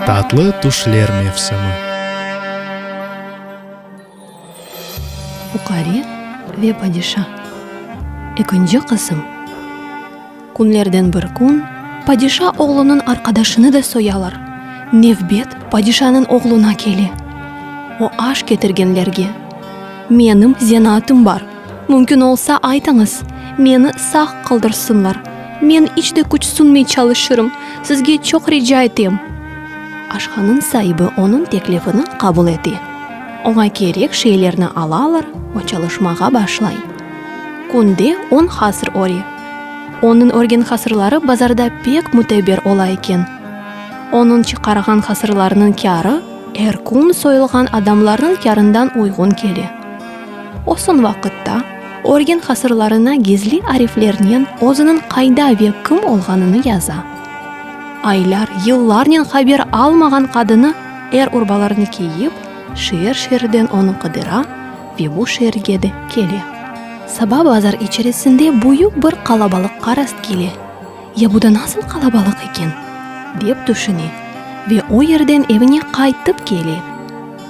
Tatlı tüşler mevsimi. Fuqare ve padişa. Ekinci qısım. Künlerden bir kün padişa oğlunıñ arqadaşını da soyalar. Nevbet padişanıñ oğluna kele. O aş ketirgenlerge, Menim zenaatım bar. Mümkün olsa aytıñız, meni sağ qaldırsınlar. Men iç de küçsünmey çalışırım, sizge çoq rica etem. Aşhanıñ saibi onıñ teklifini qabul ete. Oña kerek şeylerni alalar, o çalışmağa başlay. Künde on hasır öre. Onıñ örgen hasırları bazarda pek müteber ola eken. Onıñ çıqarğan hasırlarınıñ kârı er kün soyulğan adamlarnıñ kârından uyğun kele. O soñ vaqıtta örgen hasırlarına gizli ariflernen özüniñ qayda ve kim olğanını yaza. Aylar, yıllarnen haber almağan qadını er urbalarını kiyip, şeer-şeerden onı qıdıra ve bu şeerge de kele. Saba bazar içerisinde büyük bir qalabalıqqa rastkele. Ya bu da nasıl qalabalıq eken? dep tüşüne ve o yerden evine qaytıp kele.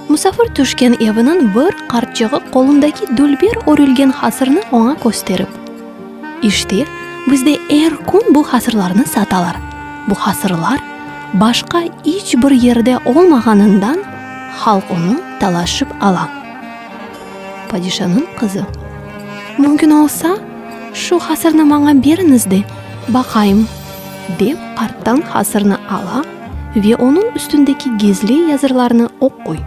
Musafir tüşken eviniñ bir qartçığı qolundaki dülber örülgen hasırnı oña kösterip, İşte, bizde er kün bu hasırlarnı satalar. Bu hasırlar başqa iç bir yerde olmağanından halq onı talaşıp ala. Padişanıñ qızı, Mümkün olsa, şu hasırnı maña beriñiz de, baqayım, dep qarttan hasırnı ala ve onıñ üstündeki gizli yazılarnı oquy.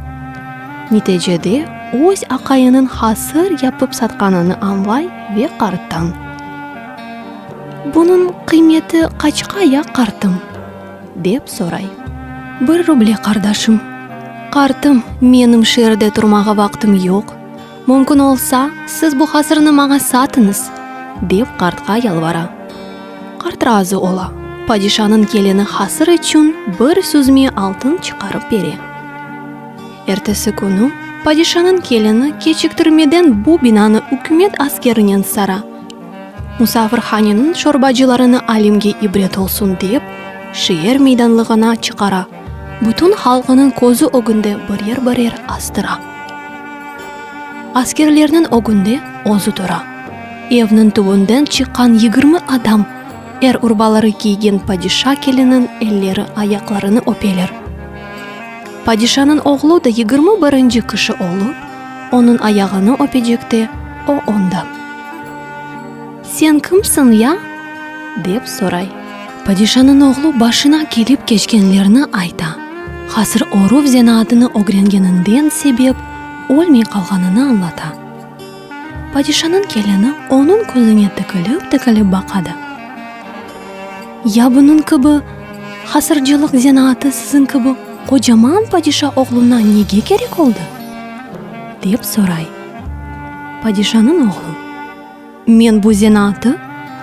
Neticede öz aqayınıñ hasır yapıp satqanını añlay ve qarttan, Bunıñ qıymeti qaçqa ya, qartım? dep soray. Bir ruble, qardaşım. Qartım, menim şeerde turmağa vaqtım yoq. Mümkün olsa, siz bu hasırnı maña satıñız, dep qartqa yalvara. Qart razı ola, padişanıñ kelini hasır içün bir süzme altın çıqarıp bere. Ertesi künü padişanıñ kelini keçiktirmeden bu binanı ükümet askerinen sara. Musafirhaneniñ şorbacılarını alimge ibret olsun dep, şeer meydanlığına çıqara, bütün halqınıñ közü ögünde birer-birer astıra. Askerlerniñ ögünde özü tura. Evniñ tübünden çıqqan 20 adam er urbaları kiygen padişa keliniñ elleri, ayaqlarını öpeler. Padişanıñ oğlu da 21-nci kişi olıp, onıñ ayağını öpecekte, o ondan. Sen kimsiñ ya? dep soray. Padişanıñ oğlu başına kelip keçkenlerni ayta, hasır oruv zenaatını ögrengeninden sebep ölmey qalğanını añlata. Padişanıñ kelini onıñ közüne tikilip-tikilip baqa da. Ya bunıñ kibi hasırcılıq zenaatı siziñ kibi qocaman padişa oğluna nege kerek oldı? dep soray. Padişanıñ oğlu. Men bu zenaatı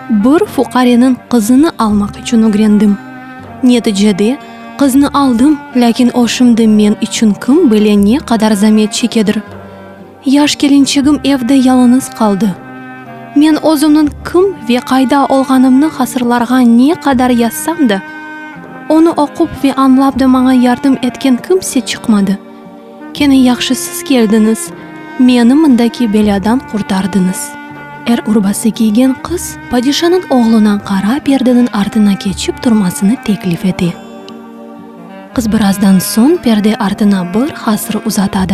bir fuqareniñ qızını almaq içün ögrendim. Neticede, qıznı aldım, lâkin o şimdi men içün kim bile ne qadar zamet çekedir. Yaş kelinçigim evde yalıñız qaldı. Men özümniñ kim ve qayda olğanımnı hasırlarğa ne qadar yazsam da, onı oqup ve añlap da maña yardım etken kimse çıqmadı. Kene yahşı siz keldiñiz, meni mındaki belâdan qurtardıñız. Er urbası kiygen qız padişanıñ oğluna qara perdeniñ artına keçip turmasını teklif ete. Qız birazdan soñ perde artına bir hasır uzatadı.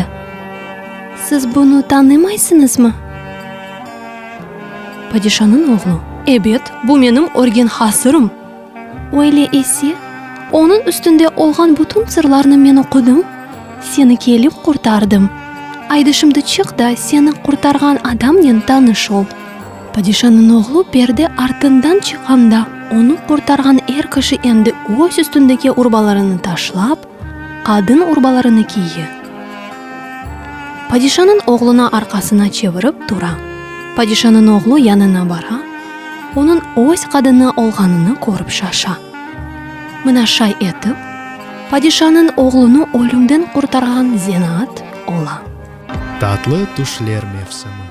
Siz bunı tanımaysıñızmı? Padişanıñ oğlu. Ebet, bu menim örgen hasırım. Öyle ise, onıñ üstünde olğan bütün sırlarnı men oqudım, seni kelip qurtardım. Aydı şimdi çıq da seni qurtarğan adamnen tanış ol. Padişanıñ oğlu perde artından çıqqanda, onı qurtarğan er kişi endi öz üstündeki urbalarını taşlap, qadın urbalarını kiye. Padişanıñ oğluna arqasına çevirip tura. Padişanıñ oğlu yanına bara, onıñ öz qadını olğanını körip şaşa. Mına şay etip, padişanıñ oğlunı ölümden qurtarğan zenaat ola. Tatlı tüşler mevsimi.